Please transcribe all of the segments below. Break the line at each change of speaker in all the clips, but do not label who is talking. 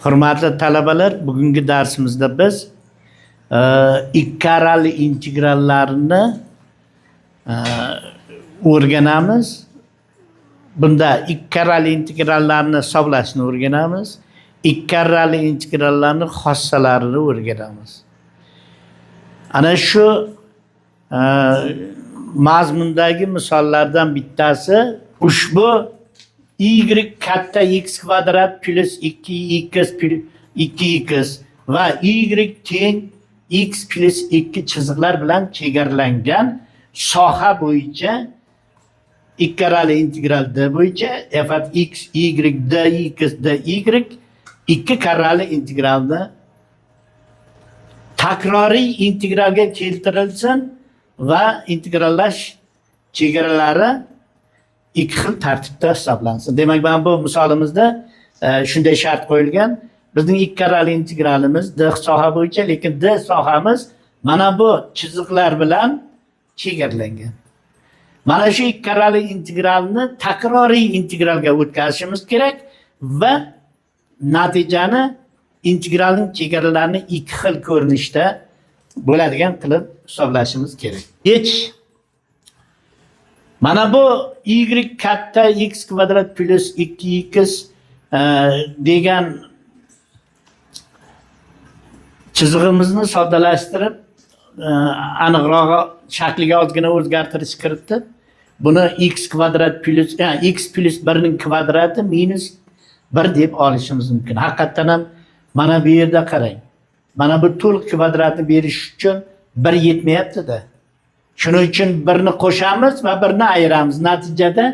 Hurmatli talabalar, bugungi darsimizda biz ikki karali integrallarni o'rganamiz. Bunda ikki karali integrallarni hisoblashni o'rganamiz. Ikki karali integrallarni xossalarini o'rganamiz. Ana shu mazmundagi misollardan bittasi ushbu y katta x kvadrat plus 2x plus 2x va y teng x plus 2 chiziqlar bilan chegaralangan soha bo'yicha ikki karali integral d bo'yicha f at x y d x d y ikki karali integralni takroriy integralga keltirilsin va integrallash chegaralari ikki xil tartibda hisoblansin. Demak, mana bu misolimizda shunday shart qo'yilgan. Bizning ikki karali integralimiz d soha bo'yicha, lekin d sohamiz mana bu chiziqlar bilan chegaralangan. Mana shu ikki karali integralni takroriy integralga o'tkazishimiz kerak va natijani integralning chegaralarini ikki xil ko'rinishda bo'ladigan qilib hisoblashimiz kerak. Yechish. Mana bu y katta x kvadrat plus 2x degan chizig'imizni soddalashtirib, aniqrog'i shakliga ozgina o'zgartirish kiritib, buni x kvadrat plus x plus 1 ning kvadrati minus 1 deb olishimiz mumkin. Haqiqatdan ham mana bu yerda qarang. Mana bu to'liq kvadratni berish uchun 1 yetmayapti-da. Shuning uchun birni qo'shamiz va birni ayiramiz. Natijada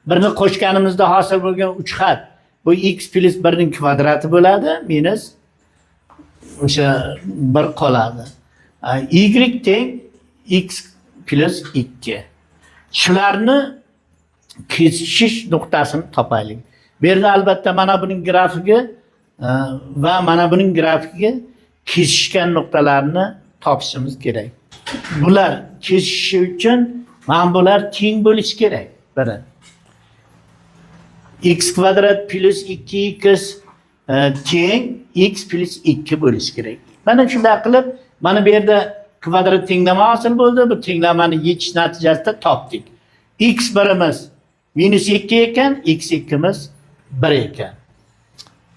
birni qo'shganimizda hosil bo'lgan 3 xat bu x plus 1 ning kvadrati bo'ladi, minus o'sha 1 qoladi. Y teng x plus 2. Shularni kesishish nuqtasini topaylik. Bu yerda albatta mana buning grafigi va mana buning grafigi kesishgan nuqtalarni topishimiz kerak. Bular kesishishi uchun mana bular teng bo'lishi kerak. Biri x kvadrat plus 2x teng x plus 2 bo'lishi kerak. Mana shunday qilib, mana bu yerda kvadrat tenglama hosil bo'ldi. Bu tenglamani yechish natijasida topdik. X birimiz minus 2 ekan, x ikkimiz 1 ekan.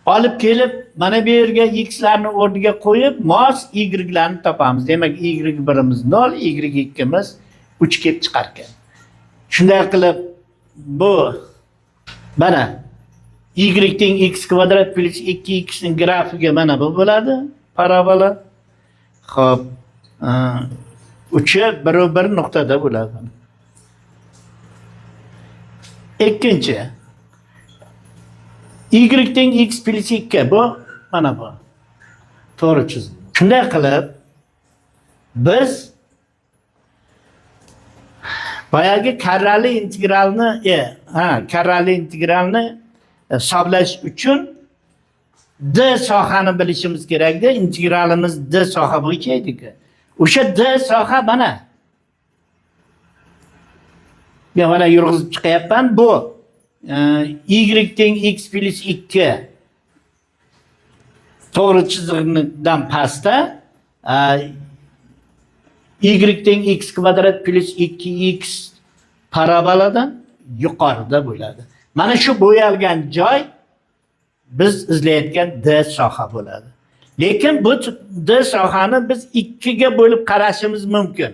Olib kelib mana bu yerga x larni o'rniga qo'yib mos y larni topamiz. Demak, y birimiz 0, y ikkimiz 3 kelib chiqar ekan. Shunday qilib bu mana y teng x kvadrat plus 2x ning grafigi mana bu bo'ladi, parabola. Xo'p, 3 1 1 nuqtada bo'ladi. Ikkinchi y teng x plus 2 bu mana bu. To'g'ri chiziq. Shunday qilib biz boyagi karrali integralni karrali integralni hisoblash uchun d sohani bilishimiz kerakda. Integralimiz d soha bo'yicha edi-ku. O'sha d soha mana. Men mana yurg'izib chiqyapman. Bu y teng x plus 2 to'g'ri chizig'idan pastda, y teng x kvadrat plus 2x paraboladan yuqorida bo'ladi. Mana shu bo'yalgan joy biz izlayotgan d soha bo'ladi. Lekin bu d sohani biz ikkiga bo'lib qarashimiz mumkin.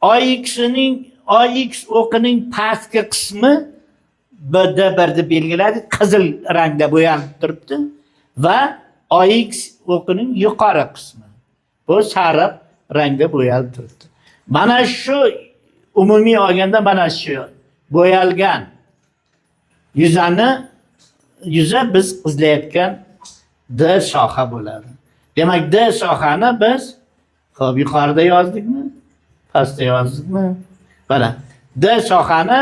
AX o'qining pastki qismi BD1 deb belgiladi, qizil rangda bo'yalib turibdi va AX o'qining yuqori qismi bu sariq rangda bo'yalib turibdi. Mana shu umumiy olganda mana shu bo'yalgan yuza biz izlayotgan D soha bo'ladi. Demak, D sohani biz xo'p yuqorida yozdikmi? Pastda yozdikmi? Mana D sohani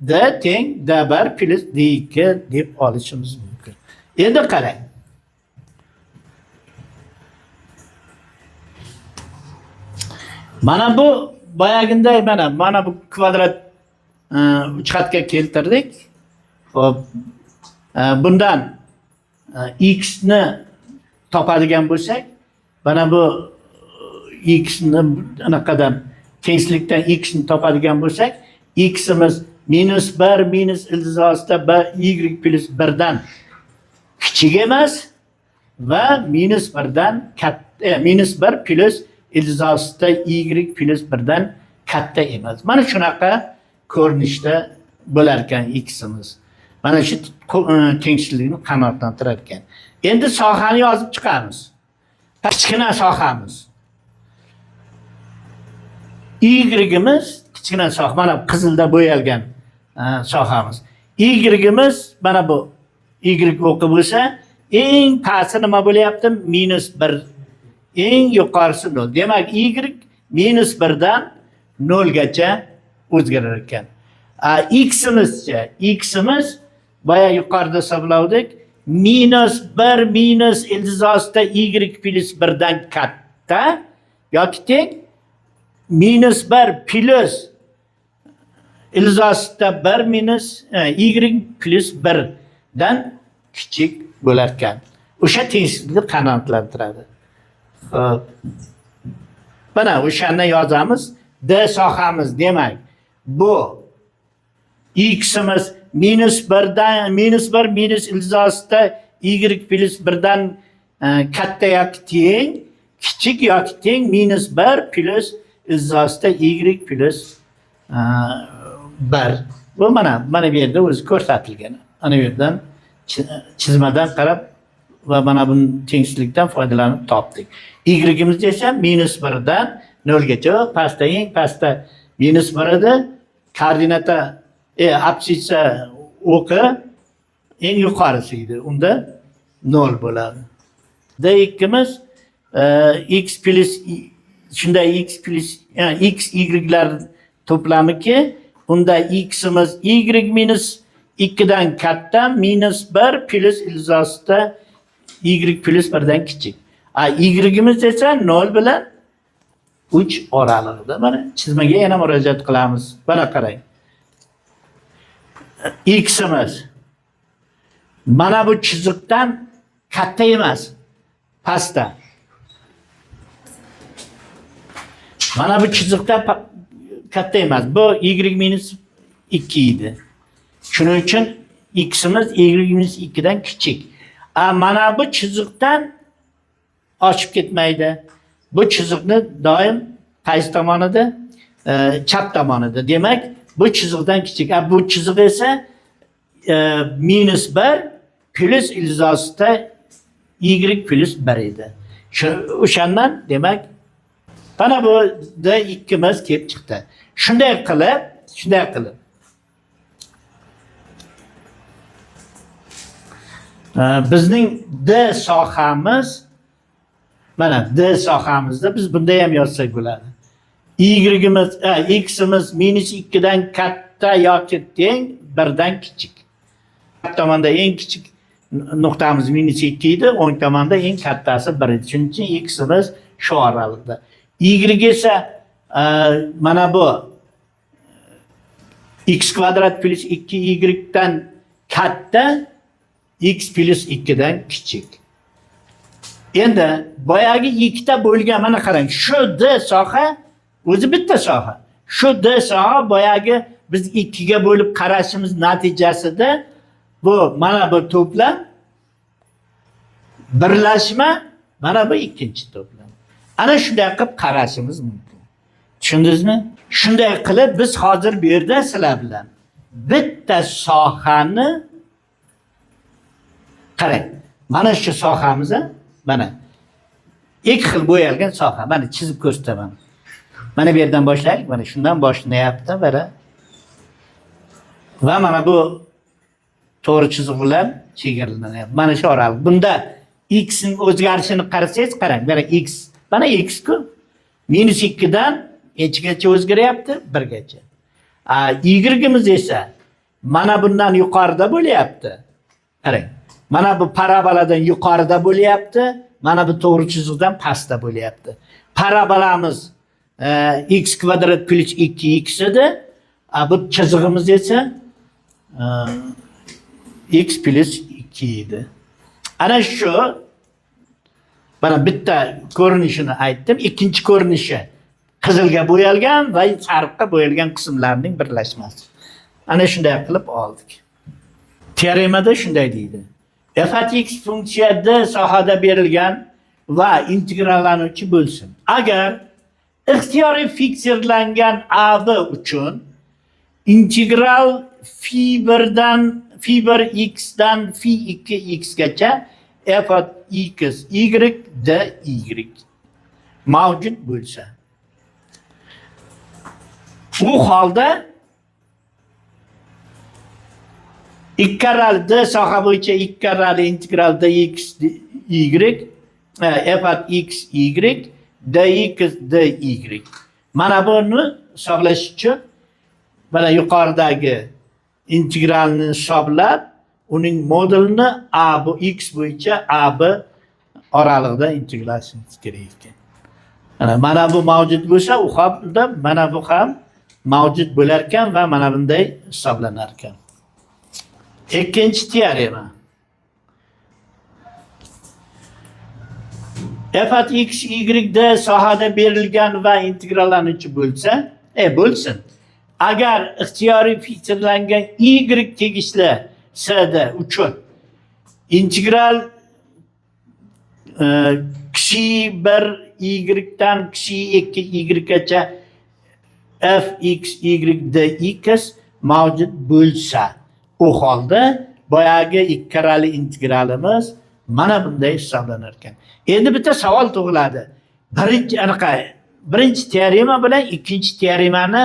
D teng D1 plus D2 deb olishimiz mumkin. Endi qarang. Mana bu boyaginday mana bu kvadrat 3 xatga keltirdik. Xo'p, bundan X ni topadigan bo'lsak, mana bu x ni anaqadan, tengsizlikdan x ni topadigan bo'lsak, ximiz minus 1 minus ildiz ostida b y plyus 1 dan kichik emas va minus 1 dan katta, minus 1 plyus ildiz ostida y plyus 1 dan katta emas. Mana shunaqa ko'rinishda bo'lar ekan ximiz. Mana shu tengsizlikni qanoatlantirar ekan. Endi sohani yozib chiqamiz. Kichkina sohamiz. Y'imiz kichkina soha, mana qizilda bo'yalgan sohamiz. Y'imiz mana bu y o'qi bo'lsa, eng pasti nima bo'lyapti? Minus 1. Eng yuqorisi 0. Demak, y minus 1 dan 0 gacha o'zgarar ekan. X'imizcha, x'imiz boya yuqorida hisoblavdik. Minus 1 minus ildiz ostida y plyus 1 dan katta yoki teng minus 1 plyus ildiz ostida 1 minus y plyus 1 dan kichik bo'lar ekan. O'sha tengsizlikni qanoatlantiradi. Xo'p. Mana o'shani yozamiz. D sohamiz, demak, bu x'imiz minus 1 dan minus 1 minus ildiz ostida y plyus 1 dan katta yoki teng, kichik yoki teng minus 1 plyus ildiz ostida y plyus 1. Bu mana bu yerda o'zi ko'rsatilgan. Ana bu yerdan chizmadan qarab va mana bu tengsizlikdan foydalanib topdik. Y'imiz esa minus 1 dan 0 gacha, pastda, eng pastda minus 1 edi. Koordinata abscissa o'qi eng yuqorisi edi. Unda 0 bo'ladi. D2'miz x plyus shunday x plyus x y'lar to'plamiki, unda x'imiz y minus 2 dan katta minus 1 plyus ildiz ostida y plyus 1 dan kichik. Y'imiz esa 0 bilan 3 oralig'ida. Mana chizmaga yana murojaat qilamiz. Mana qarang. X'imiz mana bu chiziqdan katta emas, pastda. Mana bu chiziqdan katta emas. Bu y minus 2 edi. Shuning uchun x'imiz y minus 2 dan kichik. Mana bu chiziqdan oshib ketmaydi. Bu chiziqni doim qaysi tomonida? Chap tomonida. Demak, bu chiziqdan kichik. Bu chiziq esa minus 1 plyus ildiz ostida y plyus 1 edi. O'shandan demak mana bu D2'miz kelib chiqdi. Shunday qilib bizning D sohamiz, mana D sohamizda biz bunday ham yozsak bo'ladi. Y'imiz, x'imiz minus 2 dan katta yoki teng 1 dan kichik. Chap tomonda eng kichik nuqtamiz minus 2 edi, o'ng tomonda eng kattasi 1 edi. Shuning uchun x'imiz shu oralig'ida. Y esa mana bu x kvadrat plyus 2y dan katta, x plyus 2 dan kichik. Endi boyagi ikkita bo'lgan, mana qarang, shu D soha o'zi bitta soha. Shu D soha boyagi biz 2 ga bo'lib qarashimiz natijasida bu mana bu to'plam birlashma, mana bu ikkinchi to'plam. Ana shunday qilib qarashimiz mumkin. Tushundingizmi? Shunday qilib biz hozir bu yerda sizlar bilan bitta sohani qarang. Mana shu sohamiz, mana ikki xil bo'yalgan soha. Mana chizib ko'rsataman. Mana bu yerdan boshlaylik. Mana shundan boshlanyapti mana. Va mana bu to'g'ri chiziq bilan chegaralanyapti. Mana shu oraliq. Bunda x ning o'zgarishini qarasangiz, qarang, mana x, mana x ku minus 2 dan nechigacha o'zgaryapti? 1 gacha. Y'imiz esa mana bundan yuqorida bo'lyapti. Qarang. Mana bu paraboladan yuqorida bo'lyapti, mana bu to'g'ri chiziqdan pastda bo'lyapti. Parabolamiz x kvadrat plyus 2x edi. Bu chizig'imiz esa x plyus 2 edi. Ana shu mana bitta ko'rinishini aytdim. Ikkinchi ko'rinishi qizilga bo'yalgan va sariqqa bo'yalgan qismlarning birlashmasi. Ana shunday qilib oldik. Teoremada shunday deydi. F at x funksiya d sohada berilgan va integrallanuvchi bo'lsin. Agar ixtiyoriy fiksirlangan AB uchun integral fi 1 dan fi 1 x dan fi 2 x gacha f at x y d y mavjud bo'lsa, u holda ikki karrali d soha bo'yicha ikki karrali integral dx y f at x y dx dy. Mana buni hisoblash uchun mana yuqoridagi integralni hisoblab, uning modulini a bu x bo'yicha a b oralig'ida integrallashingiz kerak ekan. Mana bu mavjud bo'lsa, u holda mana bu ham mavjud bo'lar ekan va mana bunday hisoblanar ekan. Ikkinchi teorema. F at x y d sohada berilgan va integrallanuvchi bo'lsa, bo'lsin. Agar ixtiyoriy fiksirlangan y tegishli s d uchun integral xi 1 y dan xi 2 y gacha f x y d x mavjud bo'lsa, u holda boyagi ikki karrali integralimiz mana bunday hisoblanar ekan. Endi bitta savol tug'iladi. Birinchi teorema bilan ikkinchi teoremani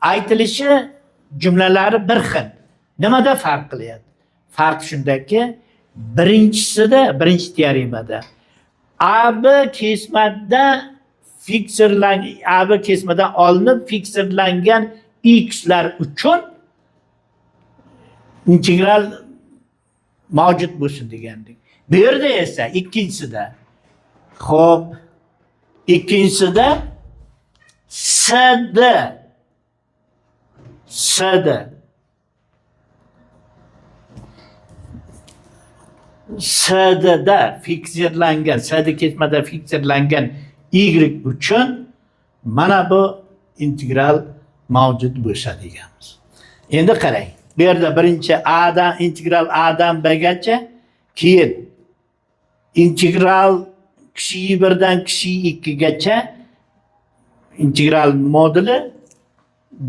aytilishi jumlalari bir xil. Nimada farq qilyapti? Farq shundaki, birinchi teoremada AB kesmada fiksirlangan, AB kesmadan olinib fiksirlangan x lar uchun integral mavjud bo'lsin degandik. Bu yerda esa ikkinchisida, xo'p, ikkinchisida SD SD SDda fiksirlangan, SD kesmada fiksirlangan y uchun mana bu integral mavjud bo'lsa deganmiz. Endi qarang. Bu yerda birinchi A dan integral A dan B gacha, keyin integral xi 1 dan xi 2 gacha integral moduli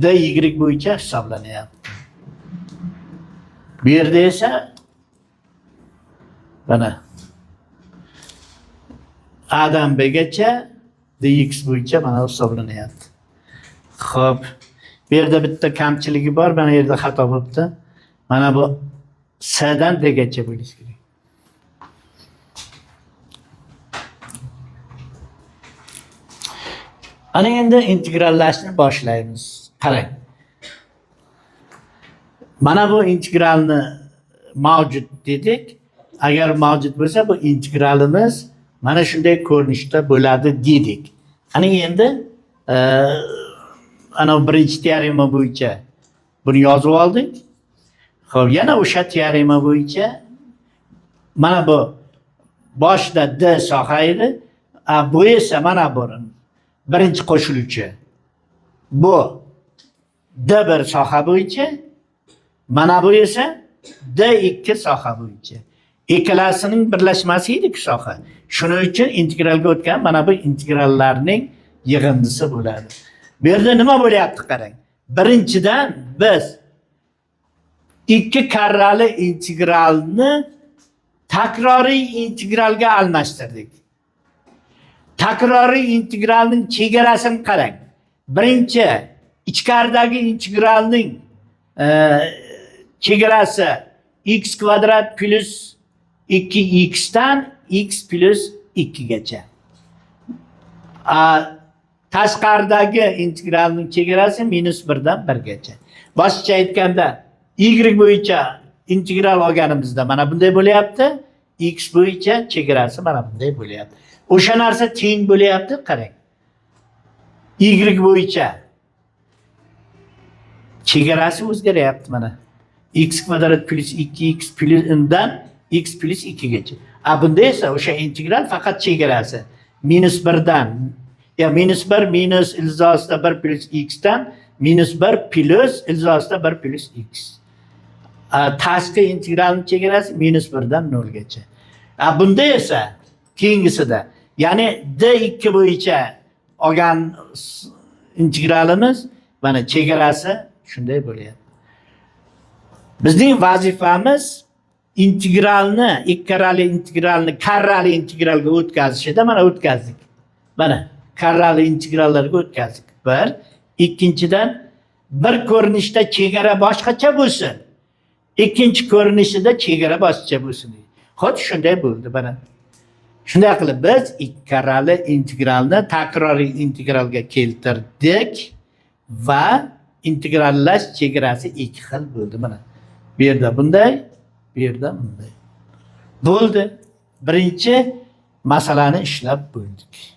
dy bo'yicha hisoblanyapti. Bu yerda esa mana A dan B gacha dx bo'yicha mana hisoblanyapti. Xo'p, bu yerda bitta kamchiligi bor, mana yerda xato bo'libdi. Mana bu S dan D gacha bo'lishi kerak. Ana endi integrallashni boshlaymiz. Qarang. Mana bu integralni mavjud dedik. Agar mavjud bo'lsa, bu integralimiz mana shunday ko'rinishda bo'ladi dedik. Ana endi ana birinchi teorema bo'yicha buni yozib oldik. Xo'p, yana o'sha teorema bo'yicha mana bu boshida D soha edi. Bu esa mana bu birinchi qo'shiluvchi. Bu D1 soha bo'yicha, mana bu esa D2 soha bo'yicha. Ikkalasining birlashmasi edi soha. Shuning uchun integralga o'tgan mana bu integrallarning yig'indisi bo'ladi. Bu yerda nima bo'lyapti qarang. Birinchidan biz ikki karrali integralni takroriy integralga almashtirdik. Takroriy integralning chegarasini qarang. Birinchi ichkaridagi integralning chegarasi x kvadrat plus 2x dan x plus 2 gacha. Tashqaridagi integralning chegarasi minus 1 dan 1 gacha. Boshqacha aytganda y bo'yicha integral olganimizda mana bunday bo'lyapti, x bo'yicha chegarasi mana bunday bo'lyapti. O'sha narsa teng bo'lyapti, qarang. Y bo'yicha chegarasi o'zgaryapti mana. X kvadrat plus 2x plus undan x plyus 2 gacha. A bunda esa o'sha integral faqat chegarasi minus 1 dan ya minus 1 minus ildiz 1 plyus x dan minus 1 plyus ildiz 1 plyus x. Tashqi integralning chegarasi minus 1 dan 0 gacha. A bunda esa keyingisida, ya'ni d2 bo'yicha olgan integralimiz mana chegarasi shunday bo'lyapti. Bizning vazifamiz integralni, ikkarali integralni karrali integralga o'tkazishida mana o'tkazdik. Mana karrali integrallarga o'tkazdik. Bir, ikkinchidan bir ko'rinishda chegara boshqacha bo'lsin. Ikkinchi ko'rinishida chegara boshqacha bo'lsin. Xuddi shunday bo'ldi mana. Shunday qilib biz ikkarali integralni takroriy integralga keltirdik va integrallash chegarasi ikki xil bo'ldi mana. Bu yerda bunday, bu yerda bunday. Bo'ldi. Birinchi masalani ishlab bo'ldik.